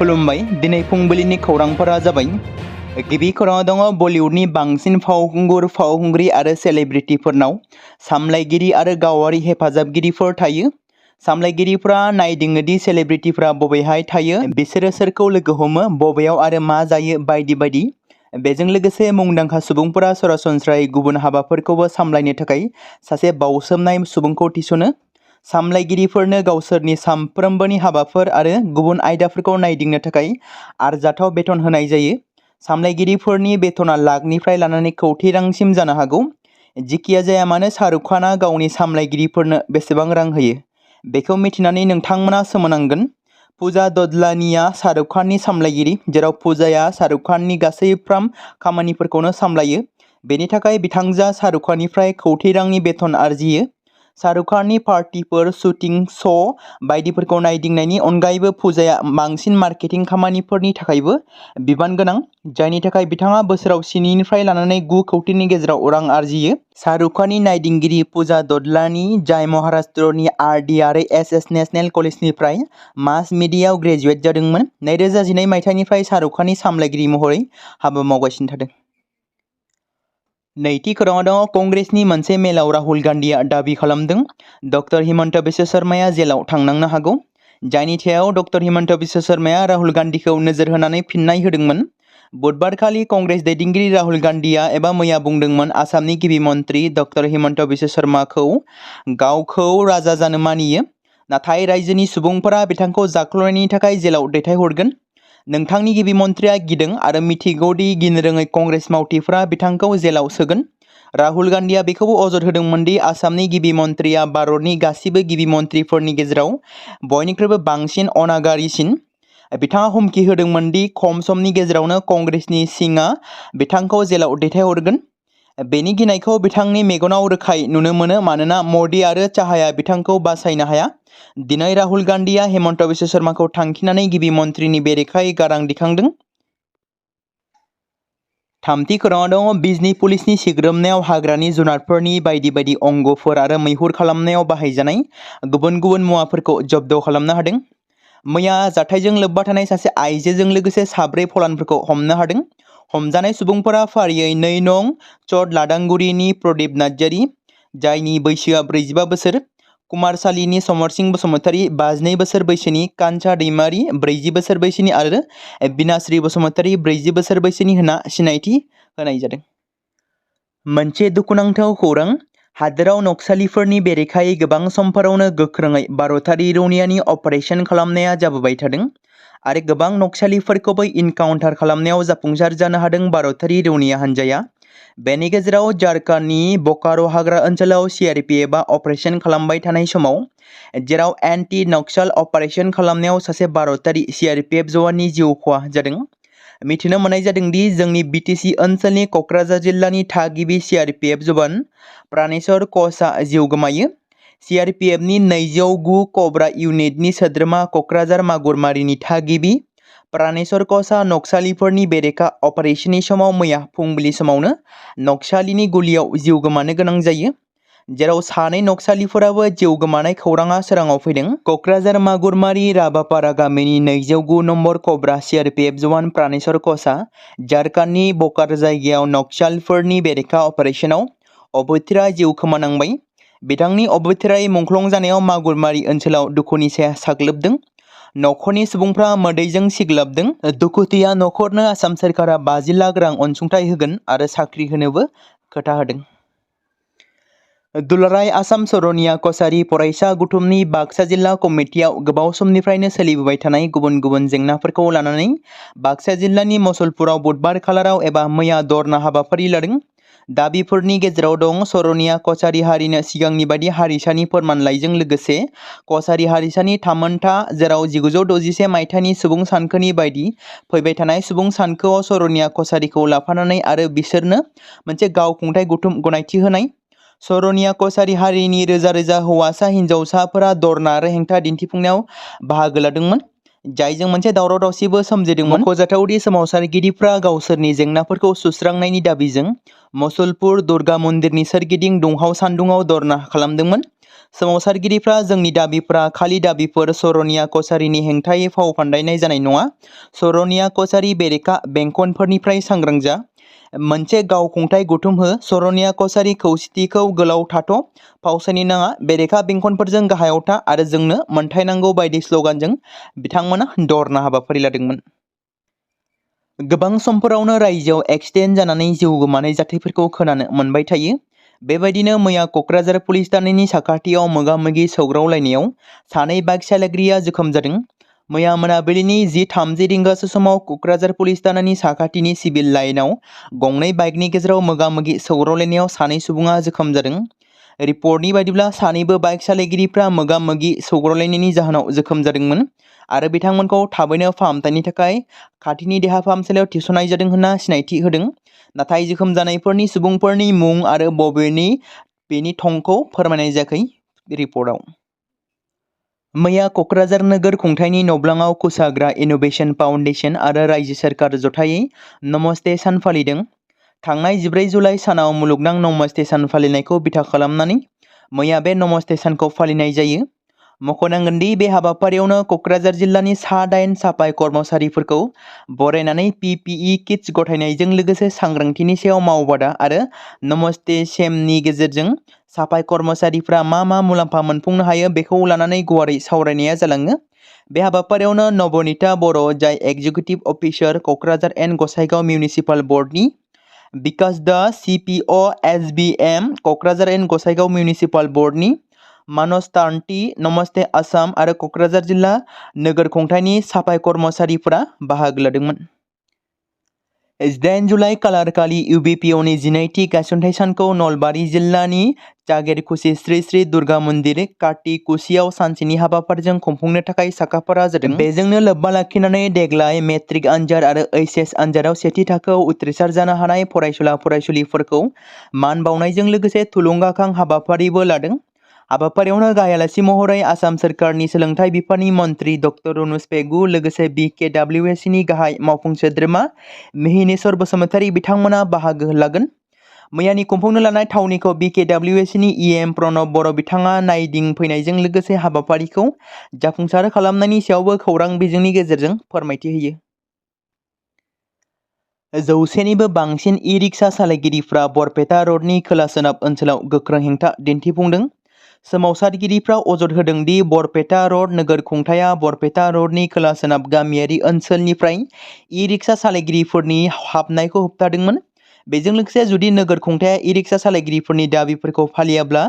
खुलुमबाय दिनै फुंबिलिनि खौरांफोरा जाबाय गिबि खौराङाव दङ बलिउडनि बांसिन फावखुंगुर फावखुंग्रि आरो सेलिब्रिटिफोरनाव सामलायगिरि आरो गावारि हेफाजाबगिरिफोर थायो। सामलायगिरिफोरा नायदिङोदि सेलिब्रिटिफोरा बबेहाय थायो, बिसोरो सोरखौ लोगो हमो, बबेयाव आरो मा जायो बायदि बायदि। बेजों लोगोसे मुंदांखा सुबुंफोरा सरासनस्रायै गुबुन हाबाफोरखौबो सामलायनो थाखाय सासे बावसोमनाय सुबुंखौ थिसनो। सामलायगिरिफोरनो गावसोरनि सानफ्रोमबोनि हाबाफोर आरो गुबुन आयदाफोरखौ नायदिंनो थाखाय आरजाथाव बेथन होनाय जायो। सामलायगिरिफोरनि बेथना लाखनिफ्राय लानानै कौटि रांसिम जानो हागौ। जिखिया जाया मानो शाहरुख खानआ गावनि सामलायगिरिफोरनो बेसेबां रां होयो बेखौ मिथिनानै नोंथांमोना सोमोनांगोन। पूजा ददलानीआ शाहरुख खाननि सामलायगिरि, जेराव पूजाया शाहरुख खाननि गासैफ्राम खामानिफोरखौनो सामलायो। बेनि थाखाय बिथांजोआ शाहरुख खाननिफ्राय कौटि रांनि बेथन आरजियो। शाहरुख खाननि पार्टिफोर, शुटिं, श' बायदिफोरखौ नायदिंनायनि अनगायैबो पूजाया बांसिन मार्केटिं खामानिफोरनि थाखायबो बिबान गोनां, जायनि थाखाय बिथाङा बोसोराव 7 निफ्राय लानानै 9 कौटिनि गेजेराव रां आरजियो। शाहरुख खाननि नायदिंगिरि पूजा ददलानी, जाय महाराष्ट्रनि आर.डी. आरो एस.एस. नेशनेल कलेजनिफ्राय मास मिडियायाव ग्रेजुवेट जादोंमोन, 2012 मायथाइनिफ्राय शाहरुख खाननि सामलायगिरि महरै हाबा मावगासिनो थादों। नैथि खौराङाव दङ कंग्रेसनि मोनसे मेलाव राहुल गान्धीआ दाबि खालामदों डक्टर हिमन्त बिश्व शर्माया जेलाव थांनांनो हागौ, जायनि सायाव डक्टर हिमन्त बिश्व शर्माया राहुल गान्धीखौ नोजोर होनानै फिननाय होदोंमोन। बुधबारखालि कंग्रेस दैदेनगिरि राहुल गान्धीआ मैया बुंदोंमोन आसामनि गिबि मन्थ्रि डक्टर हिमन्त बिश्व शर्माखौ गावखौ राजा जानो मानियो, नाथाय रायजोनि सुबुंफोरा बिथांखौ जाख्ल'नायनि थाखाय जेलाव दैथायहरगोन। नोंथांनि गिबि मन्थ्रिया गिदों आरो मिथिगौदि गिनो रोङै कंग्रेस मावथिफोरा बिथांखौ जेलाव सोगोन। राहुल गान्धीआ बेखौबो अजद होदोंमोन दि आसामनि गिबि मन्थ्रिया भारतनि गासिबो गिबि मन्थ्रिफोरनि गेजेराव बयनिख्रुइबो बांसिन अनागारिसिन। बिथाङा हुमखि होदोंमोन दि खम समनि गेजेरावनो कंग्रेसनि सिंआ बिथांखौ जेलाव दैथायहरगोन। बेनि गिनायखौ बिथांनि मेगनाव रोखायै नुनो मोनो मानोना म'दी आरो चाहाया बिथांखौ बासायनो हाया। दिनै राहुल गान्धीआ हिमन्त बिश्व शर्माखौ थांखिनानै गिबि मन्थ्रिनि बेरेखायै गारां दिखांदों। थामथि खौराङाव दङ बिजनी पुलिसनि सिग्रोमनायाव हाग्रानि जुनारफोरनि बायदि बायदि अंगफोर आरो मैहुर खालामनायाव बाहायजानाय गुबुन गुबुन मुवाफोरखौ जब्द खालामनो हादों। मैया जाथायजों लोब्बा थानाय सासे आइजोजों लोगोसे 4 फलानफोरखौ हमनो हादों। हमजानाय सुबुंफोरा फारियै 2 नं चट लादांगुरिनि प्रदीप नार्जारी, जायनि बैसोआ 45 बोसोर, कुमारसालिनि समरसिं बसुमतारी 52 बोसोर बैसोनि, कान्छा दैमारी 40 बोसोर बैसोनि आरो बिनाश्री बसुमतारी 40 बोसोर बैसोनि होनना सिनायथि होनाय जादों। मोनसे दुखुनांथाव खौरां, हादोराव नक्सालिफोरनि बेरेखायै गोबां समफोरावनो गोख्रोङै भारतारि रौनियानि अपारेशन खालामनाया जाबोबाय थादों आरो गोबां नक्सालिफोरखौबो इनकाउन्टार खालामनायाव जाफुंसार जानो हादों भारतारि रौनिया हान्जाया। बेनि गेजेराव झारखन्डनि बोकारो हाग्रा ओनसोलाव CRPFआ अपारेशन खालामबाय थानाय समाव, जेराव एन्टि नक्सल अपारेशन खालामनायाव सासे भारतारि CRPF जवाननि जिउ खहा जादों। मिथिनो मोननाय जादों दि जोंनि BTC ओनसोलनि कक्राझार जिल्लानि थागिबि CRPF जवान प्राणेश्वर क'सआ जिउ गोमायो। CRPFनि 209 कब्रा इउनिटनि सोद्रोमा कक्राझार मागुरमारिनि थागिबि प्राणेश्वर क'सआ नक्सालिफोरनि बेरेखा अपारेशननि समाव मैया फुंबिलि समावनो नक्सालिनि गुलियाव जिउ गोमानो गोनां जायो, जेराव 2 नक्सालिफोराबो जिउ गोमानाय खौराङा सोराङाव फैदों। कक्राझार मागुरमारि राबापारा गामिनि 209 नम्बर कब्रा CRPF जवान प्राणेश्वर क'सआ झारखन्डनि बोकारो जायगायाव नक्सालफोरनि बेरेखा अपारेशनाव अबथिरा जिउ खोमानांबाय। बिथांनि अबथिरायै मुंख्लं जानायाव मागुरमारि ओनसोलाव दुखुनि साया साग्लोबदों। नखरनि सुबुंफ्रा मोदैजों सिग्लाबदों। दुखुथिया नखरनो आसाम सोरखारा 50 लाख रां अनसुंथाइ होगोन आरो साख्रि होनोबो खोथा होदों। दुलाराय आसाम सर'निया कछारी फरायसा गौथुमनि बाक्सा जिल्ला कमिटियाव गोबाव समनिफ्रायनो सोलिबोबाय थानाय गुबुन गुबुन जेंनाफोरखौ लानानै बाक्सा जिल्लानि मसलपुराव बुधबार खालाराव मैया धरना हाबाफारि लादों। दाबिफोरनि गेजेराव दं सर'निया कछारी हारिनो सिगांनि बायदि हारिसानि फोरमानलाइजों लोगोसे कछारी हारिसानि थामोनथा, जेराव 1961 मायथाइनि सुबुं सानखोनि बायदि फैबाय थानाय सुबुं सानखोआव सर'निया कछारीखौ लाफानानै आरो बिसोरनो मोनसे गावखुंथाय गौथुम गनायथि होनाय। सर'निया कछारी हारिनि रोजा रोजा हौवासा हिन्जावसाफोरा धरना आरो हेंथा दिन्थिफुंनायाव बाहागो लादोंमोन, जायजों मोनसे दावराव दावसिबो सोमजिदोंमोन। मख'जाथावदि सोमावसारगिरिफ्रा गावसोरनि जेंनाफोरखौ सुस्रांनायनि दाबिजों मसलपुर दुर्गा मन्दिरनि सोरगिदिं दुंहाव सान्दुङाव धरना खालामदोंमोन। सोमावसारगिरिफ्रा जोंनि दाबिफोरा खालि दाबिफोर सरनिया कछारीनि हेंथायै फाव फान्दायनाय जानाय नङा। सरनिया कछारी बेरेखा बेंखनफोरनिफ्राय सांग्रां जा। मोनसे गावखुंथाय गौथुम हो। सरनिया कछारी खौसेथिखौ गोलाव थाथ'। फावसायनो नाङा। बेरेखा बेंखनफोरजों गाहायाव था आरो जोंनो मोनथाय नांगौ बायदि स्लगानजों बिथांमोना धरना हाबाफारि लादोंमोन। गोबां समफोरावनो रायजोआव एक्सिडेन्ट जानानै जिउ गोमानाय जाथायफोरखौ खोनानो मोनबाय थायो। बेबायदिनो मैया क'क्राझार पुलिस थानानि साखाथियाव मोगा-मोगि सौग्रावलायनायाव सानै बाइक सालायगिरिया जोखोम जादों। मैया मोनाबिलिनि 10:30 रिंगासो समाव क'क्राझार पुलिस थानानि साखाथिनि सिभिल लाइनआव गंनै बाइकनि गेजेराव मोगा-मोगि सौग्रावलायनायाव सानै सुबुङा जोखोम जादों। रिपर्टनि बायदिब्ला सानैबो बाइक सालायगिरिफ्रा मोगा-मोगि सौग्रावलायनायनि जाहोनाव जोखोम जादोंमोन आरो बिथांमोनखौ थाबैनो फाहामथायनि थाखाय खाथिनि देहा फाहामसालियाव थिसननाय जादों होनना सिनायथि होदों। नाथाय जोखोम जानायफोरनि सुबुंफोरनि मुं आरो बेनि थंखौ फोरमायनाय जायाखै रिपर्टआव। मैया क'क्राझार नोगोर खुंथायनि नब्लाङाव कुसाग्रा इन'भेशन फाउन्डेशन आरो रायजो सोरखार जथायै नमस्ते सान फालिदों। थांनाय 14 जुलाइ सानाव मुलुगनां नमस्ते सान फालिनायखौ बिथा खालामनानै मैया बे नमस्ते सानखौ फालिनाय जायो। मख'नांगोनदि बे हाबाफारियावनो क'क्राझार जिल्लानि सा-8 साफाई कर्मचारिफोरखौ बरायनानै PPE किट्स गथायनायजों लोगोसे सांग्रांथिनि सायाव मावबादा आरो नमस्ते सेमनि गेजेरजों साफाई कर्मचारिफ्रा मा मुलाम्फा मोनफुंनो हायो बेखौ लानानै गुवारै सावरायनाया जालाङो। बे हाबाफारियावनो नबनीता बर' जाय executive officer Kokrajhar and Gossaigaon municipal बर्डनि, Bikash Das CPO SBM Kokrajhar and Gossaigaon municipal बर्डनि, मानस तान्ति नमस्ते आसाम आरो क'क्राझार जिल्ला नोगोर खुंथायनि साफाई कर्मचारिफोरा बाहागो लादोंमोन। 18 जुलाइ खालारखालि UBPOनि 12थि गायसनथाइ सानखौ नलबारि जिल्लानि जागेरकुसि श्री श्री दुर्गा मन्दिर काटिकुसियाव सानसेनि हाबाफारिजों खुंफुंनो थाखाय साखाफारा जादों। बेजोंनो लोब्बा लाखिनानै देग्लाय मेट्रिक आनजाद आरो HS आनजादाव सेथि थाखोआव उथ्रिसार जानो हानाय फरायसुला फरायसुलिफोरखौ मान बावनायजों लोगोसे थुलुंगाखां हाबाफारिबो लादों। हाबाफारियावनो गाहाय आलासि महरै आसाम सोरखारनि सोलोंथाइ बिफाननि मन्त्रि डक्टर रुनुज पेगु लोगोसे BKWSनि गाहाय मावफुं सोद्रोमा मिहिनेश्वर बसुमतारी बिथांमोना बाहागो लागोन। मैयानि खुंफुंनो लानाय थावनिखौ BKWSनि EM प्रणब बर' बिथाङा नायदिंफैनायजों लोगोसे हाबाफारिखौ जाफुंसार खालामनायनि सायावबो खौरां बिजोंनि गेजेरजों फोरमायथि होयो। 100निबो बांसिन ई-रिक्सा सालायगिरिफ्रा बरपेटा रडनि खोला-सोनाब ओनसोलाव गोख्रों हेंथा दिन्थिफुंदों। सोमावसारगिरिफ्रा अजद होदों दि बरपेटा रड नोगोर खुंथाया बरपेटा रडनि खोला-सोनाब गामियारि ओनसोलनिफ्राय ई-रिक्सा सालायगिरिफोरनि हाबनायखौ होबथादोंमोन। बेजों लोगोसे जुदि नोगोर खुंथाया ई-रिक्सा सालायगिरिफोरनि दाबिफोरखौ फालियाब्ला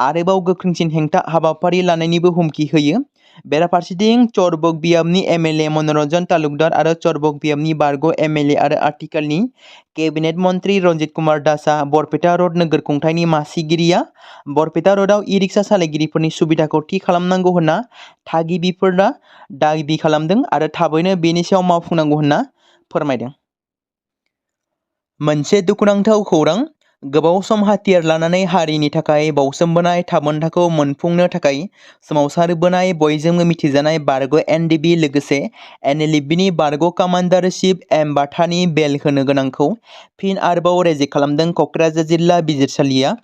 आरोबाव गोख्रोंसिन हेंथा हाबाफारि लानायनिबो हुमखि होयो। बेराफारसेथिं चरबक बियाबनि MLA मनरन्जन तालुकदार आरो चरबक बियाबनि बारग' MLA आरो आथिखालनि केबिनेट मन्त्रि रन्जित कुमार दासआ बरपेटा रड नोगोर खुंथायनि मासिगिरिया बरपेटा रडआव ई-रिक्सा सालायगिरिफोरनि सुबिदाखौ थि खालामनांगौ होनना थागिबिफोरा दाबि खालामदों आरो थाबैनो बेनि सायाव मावफुंनांगौ होनना फोरमायदों। मोनसे दुखुनांथाव खौरां। गोबाव सम हाथियार लानानै हारिनि थाखाय बाउसोमबोनाय थामोनथाखौ मोनफुंनो थाखाय सोमावसारबोनाय बयजोंबो मिथिजानाय बारग' NDB लोगोसे NLFBनि बारग' कामान्डार चिफ M बाथानि बेल होनो गोनांखौ फिन आरोबाव रेजेक खालामदों क'क्राझार जिल्ला बिजिरसालिया,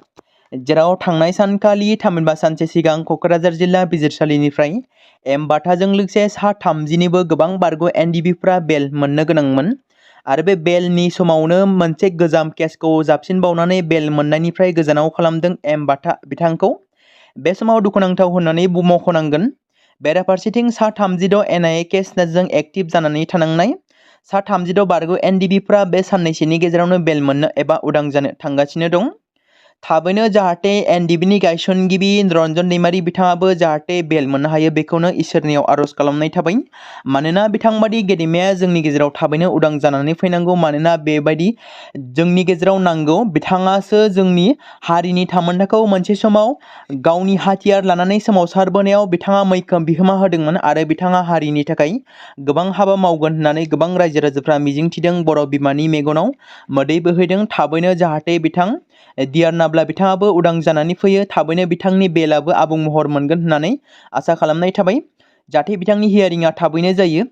जेराव थांनाय सानखालि थामहिनबा सानसे सिगां क'क्राझार जिल्ला बिजिरसालिनिफ्राय M बाथाजों लोगोसे सा 30निबो गोबां बारग' NDBफ्रा बेल मोननो गोनांमोन आरो बे बेलनि समावनो मोनसे गोजाम केसखौ जाबसिनबावनानै बेल मोननायनिफ्राय गोजानाव खालामदों M बाथा बिथांखौ। बे समाव दुखुनांथाव होननानै मख'नांगोन। बेराफारसेथिं सा 36 NIA केसजों एक्टिभ जानानै थानांनाय सा 36 बारग' NDBफ्रा बे साननैसोनि गेजेरावनो बेल मोननो एबा उदां जानो थांगासिनो दं। थाबैनो जाहाथे NDBनि गायसनगिरि रन्जन दैमारि बिथाङाबो जाहाथे बेल मोननो हायो बेखौनो इसोरनियाव आर'ज खालामनाय थाबाय। मानोना बिथांबादि गेदेमाया जोंनि गेजेराव थाबैनो उदां जानानै फैनांगौ, मानोना बेबायदि जोंनि गेजेराव नांगौ। बिथाङासो जोंनि हारिनि थामोनथाखौ मोनसे समाव गावनि हाथियार लानानै सोमावसारबोनायाव बिथाङा मैखोम बिहोमा होदोंमोन आरो बिथाङा हारिनि थाखाय गोबां हाबा मावगोन होननानै गोबां रायजो राजाफ्रा मिजिंथिदों। बर' बिमानि मेगनाव मोदै बोहैदों। थाबैनो जाहाथे बिथां दियारनाब्ला बिथाङाबो उदां जानानै फैयो, थाबैनो बिथांनि बेलाबो आबुं महर मोनगोन होननानै आसा खालामनाय थाबाय। जाहाथे बिथांनि हियारिंआ थाबैनो जायो।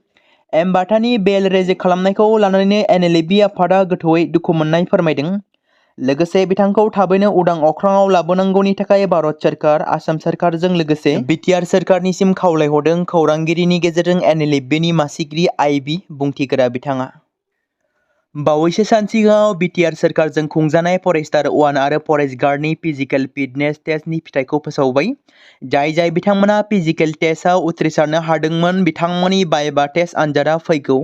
M बाथानि बेल रेजेक खालामनायखौ लानानैनो NLFB आफादा गोथौयै दुखु मोननाय फोरमायदों। लोगोसे बिथांखौ थाबैनो उदां अख्राङाव लाबोनांगौनि थाखाय भारत सरकार, आसाम सरकारजों लोगोसे बिटिआर सरकारनिसिम खावलायहरदों खौरांगिरिनि गेजेरजों एनएलएफबिनि मासिगिरि आइबि बुंथिगोरा बिथाङा। बावैसो सान सिगाङाव बिटिआर सरकारजों खुंजानाय फरेस्टार 1 आरो फरेस्ट गार्डनि फिजिकेल फिटनेस टेस्टनि फिथाइखौ फोसावबाय। जाय बिथांमोना फिजिकेल टेस्टआव उथ्रिसारनो हादोंमोन बिथांमोननि भाइभा टेस्ट आनजादा फैगौ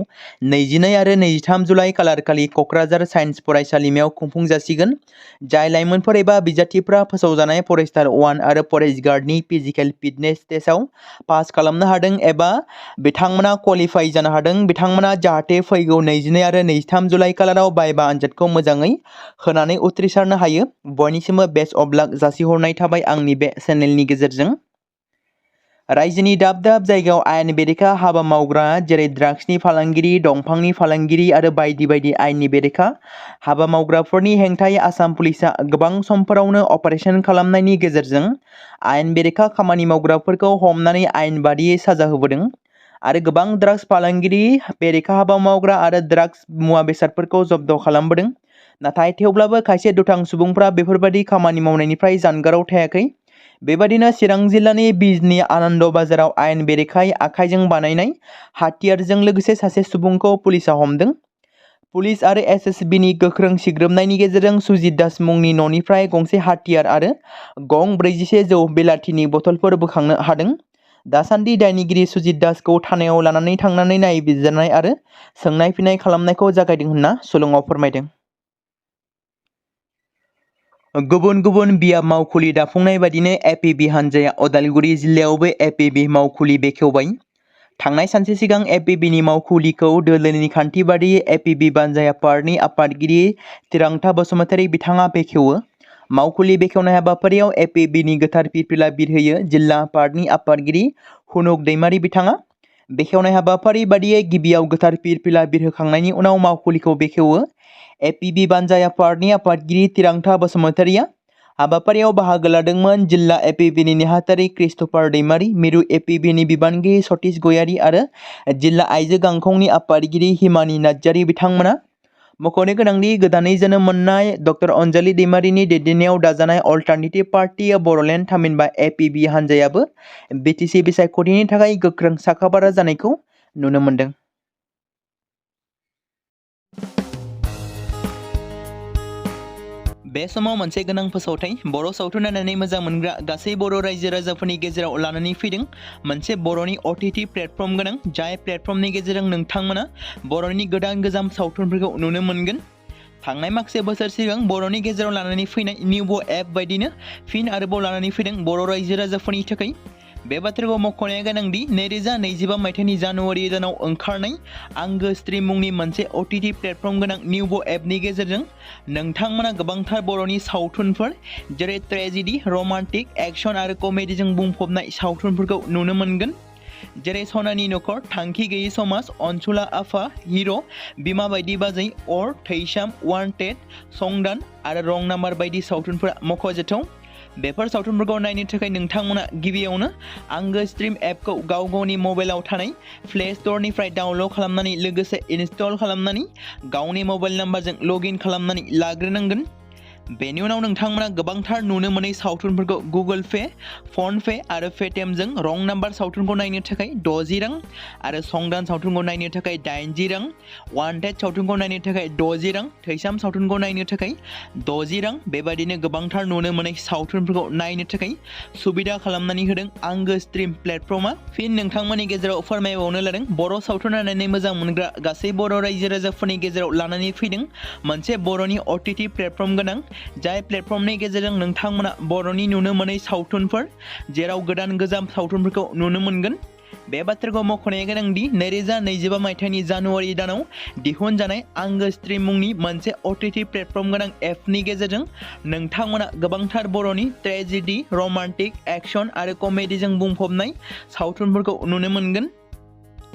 22 आरो 23 जुलाइ खालारखालि क'क्राझार साइन्स फरायसालिमायाव खुंफुंजासिगोन। जाय लाइमोनफोर एबा बिजाथिफ्रा फोसावजानाय फरेस्टार 1 आरो फरेस्ट गार्डनि फिजिकेल फिटनेस टेस्टआव पास खालामनो हादों एबा बिथांमोना क्वालिफाइ जानो हादों बिथांमोना जाहाथे फैगौ 22 आरो 23 जुलाइ खालाराव भाइभा आनजादखौ मोजाङै होनानै उथ्रिसारनो हायो। बयनिसिमबो बेस्ट अफ लाक जासिहरनाय थाबाय आंनि बे चेनेलनि गेजेरजों। रायजोनि दाब दाब जायगायाव आयेन बेरेखा हाबा मावग्रा जेरै ड्राग्सनि फालांगिरि, दंफांनि फालांगिरि आरो बायदि बायदि आयेननि बेरेखा हाबा मावग्राफोरनि हेंथायै आसाम पुलिसआ गोबां समफोरावनो अपारेशन खालामनायनि गेजेरजों आयेन बेरेखा खामानि मावग्राफोरखौ हमनानै आयेन बादियै साजा होबोदों आरो गोबां ड्राग्स फालांगिरि, बेरेखा हाबा मावग्रा आरो ड्राग्स मुवा बेसादफोरखौ जब्द खालामबोदों। नाथाय थेवब्लाबो खायसे दुथां सुबुंफ्रा बेफोरबायदि खामानि मावनायनिफ्राय जानगाराव थायाखै। बेबादिनो चिरां जिल्लानि बिजनी आनन्द बाजाराव आयेन बेरेखायै आखाइजों बानायनाय हाथियारजों लोगोसे सासे सुबुंखौ पुलिसआ हमदों। पुलिस आरो एसएसबिनि गोख्रों सिग्रोमनायनि गेजेरजों सुजित दास मुंनि न'निफ्राय गंसे हाथियार आरो गं 41 जौ बेलाथिनि बथलफोर बोखांनो हादों। दासान्दि दायनिगिरि सुजित दासखौ थानायाव लानानै थांनानै नायबिजिरनाय आरो सोंनाय फिन्नाय खालामनायखौ जागायदों होनना सुलुङाव फोरमायदों। गुबुन गुबुन बियाब मावखुलि दाफुंनाय बादिनो एपिबि हान्जाया उदालगुरि जिल्लायावबो एपिबि मावखुलि बेखेवबाय। थांनाय सानसे सिगां एपिबिनि मावखुलिखौ दोलोनि खान्थि बादियै एपिबि बानजाय आफादनि आफादगिरि थिरांथा बसुमतारी बिथाङा बेखेवो। मावखुलि बेखेवनाय हाबाफारियाव एपिबिनि गोथार फिरफिला बिरहोयो जिल्ला आफादनि आफादगिरि हुनुक दैमारि बिथाङा। बेखेवनाय हाबाफारि बादियै गिबियाव गोथार फिरफिला बिरहोखांनायनि उनाव मावखुलिखौ बेखेवो एपिबि बानजाय आफादनि आफादगिरि थिरांथा बसुमतारीया। हाबाफारियाव बाहागो लादोंमोन जिल्ला एपिबिनि नेहाथारि क्रिस्टफार दैमारि, मिरु एपिबिनि बिबानगिरि सतीश गयारी आरो जिल्ला आइजो गांखंनि आफादगिरि हिमानी नार्जारी बिथांमोना। मख'नो गोनांदि गोदानै जोनोम मोननाय डक्टर अनजालि दैमारिनि दैदेननायाव दाजानाय अल्टारनेटिभ पार्टी बर'लेण्ड थामहिनबा एपिबि हान्जायाबो बिटिसि बिसायख'थिनि थाखाय गोख्रों साखाफारा जानायखौ नुनो मोन्दों। बे समाव मोनसे गोनां फोसावथाय बर' सावथुन नायनानै मोजां मोनग्रा गासै बर' रायजो राजाफोरनि गेजेराव लानानै फैदों मोनसे बर'नि OTT प्लेटफर्म गोनां जाय प्लेटफर्मनि गेजेरजों नोंथांमोना बर'नि गोदान गोजाम सावथुनफोरखौ नुनो मोनगोन। थांनाय माखासे बोसोर सिगां बर'नि गेजेराव लानानै फैनाय निउबो एप बायदिनो फिन आरोबाव लानानै फैदों बर' रायजो राजाफोरनि थाखाय। बे बाथ्राखौ मख'नाया गोनांदि 2025 मायथाइनि जानुवारि दानाव ओंखारनाय आंगो स्ट्रिम मुंनि मोनसे OTT प्लेटफर्म गोनां निउबो एपनि गेजेरजों नोंथांमोना गोबांथार बर'नि सावथुनफोर जेरै ट्रेजेडि, रमान्टिक, एक्सन आरो कमेडिजों बुंफबनाय सावथुनफोरखौ नुनो मोनगोन। जेरै सनानि नखर, थांखि गैयै समाज, अनसुला आफा, हिर', बिमा बायदि बाजै, अर, थैसाम, वान्टेड, संदान आरो रं नाम्बार बायदि सावथुनफोरा मख'जाथाव। बेफोर सावथुनफोरखौ नायनो थाखाय नोंथांमोना गिबियावनो आंगो स्ट्रिम एपखौ गाव गावनि मबाइलाव थानाय प्ले स्ट'रनिफ्राय डाउनल'ड खालामनानै लोगोसे इनस्टल खालामनानै गावनि मबाइल नाम्बारजों लग इन खालामनानै लाग्रोनांगोन। बेनि उनाव नोंथांमोना गोबांथार नुनो मोनै सावथुनफोरखौ गुगोल पे, फन पे आरो पेटिएमजों रं नाम्बार सावथुनखौ नायनो थाखाय 60 रां आरो संदान सावथुनखौ नायनो थाखाय 80 रां, वान्टेड सावथुनखौ नायनो थाखाय 60 रां, थैसाम सावथुनखौ नायनो थाखाय 60 रां बेबायदिनो गोबांथार नुनो मोनै सावथुनफोरखौ नायनो थाखाय सुबिदा खालामनानै होदों आंगो स्ट्रिम प्लेटफर्मा। फिन नोंथांमोननि गेजेराव फोरमायबावनो लादों बर' सावथुन नायनानै मोजां मोनग्रा गासै बर' रायजो राजाफोरनि गेजेराव लानानै फैदों मोनसे बर'नि OTT प्लेटफर्म गोनां जाय प्लेटफर्मनि गेजेरजों नोंथांमोना बर'नि नुनो मोनै सावथुनफोर जेराव गोदान गोजाम सावथुनफोरखौ नुनो मोनगोन। बे बाथ्राखौ मख'नाया गोनांदि 2025 मायथाइनि जानुवारि दानाव दिहुनजानाय आंगो स्ट्रिम मुंनि मोनसे OTT प्लेटफर्म गोनां एपनि गेजेरजों नोंथांमोना गोबांथार बर'नि ट्रेजेडि, रमान्टिक, एक्सन आरो कमेडिजों बुंफबनाय सावथुनफोरखौ नुनो मोनगोन।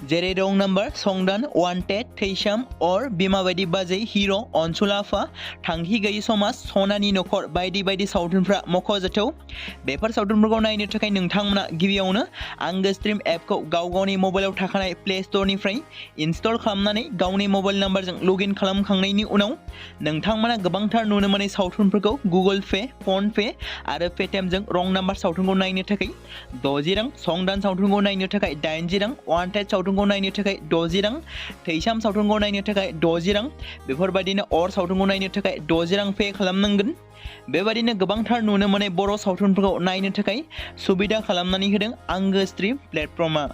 जेरै रं नाम्बार, संदान, वान्टेड, थैसाम, अर, बिमा बायदि बाजै, हिर', अनसुलाफा, थांखि गैयि समाज, सनानि नखर बायदि बायदि सावथुनफ्रा मख'जाथाव। बेफोर सावथुनफोरखौ नायनो थाखाय नोंथांमोना गिबियावनो आंगो स्ट्रिम एपखौ गावनि मबाइलाव थाखानाय प्ले स्ट'रनिफ्राय इनस्टल खालामनानै गावनि मबाइल नाम्बारजों लगइन खालामखांनायनि उनाव नोंथांमोना गोबांथार नुनो मोनै सावथुनफोरखौ गुगोल पे, फन पे आरो पेटिएमजों रं नाम्बार सावथुनखौ नायनो थाखाय 60 रां, संदान सावथुनखौ नायनो थाखाय 80 रां, वान्टेड सावथुनखौ नायनो थाखाय 60 रां, थैसाम सावथुनखौ नायनो थाखाय 60 रां, बेफोरबायदिनो अर सावथुनखौ नायनो थाखाय 60 रां पे खालामनांगोन। बेबायदिनो गोबांथार नुनो मोनै बर' सावथुनफोरखौ नायनो थाखाय सुबिदा खालामनानै होदों आंगो स्ट्रिम प्लेटफर्मआ।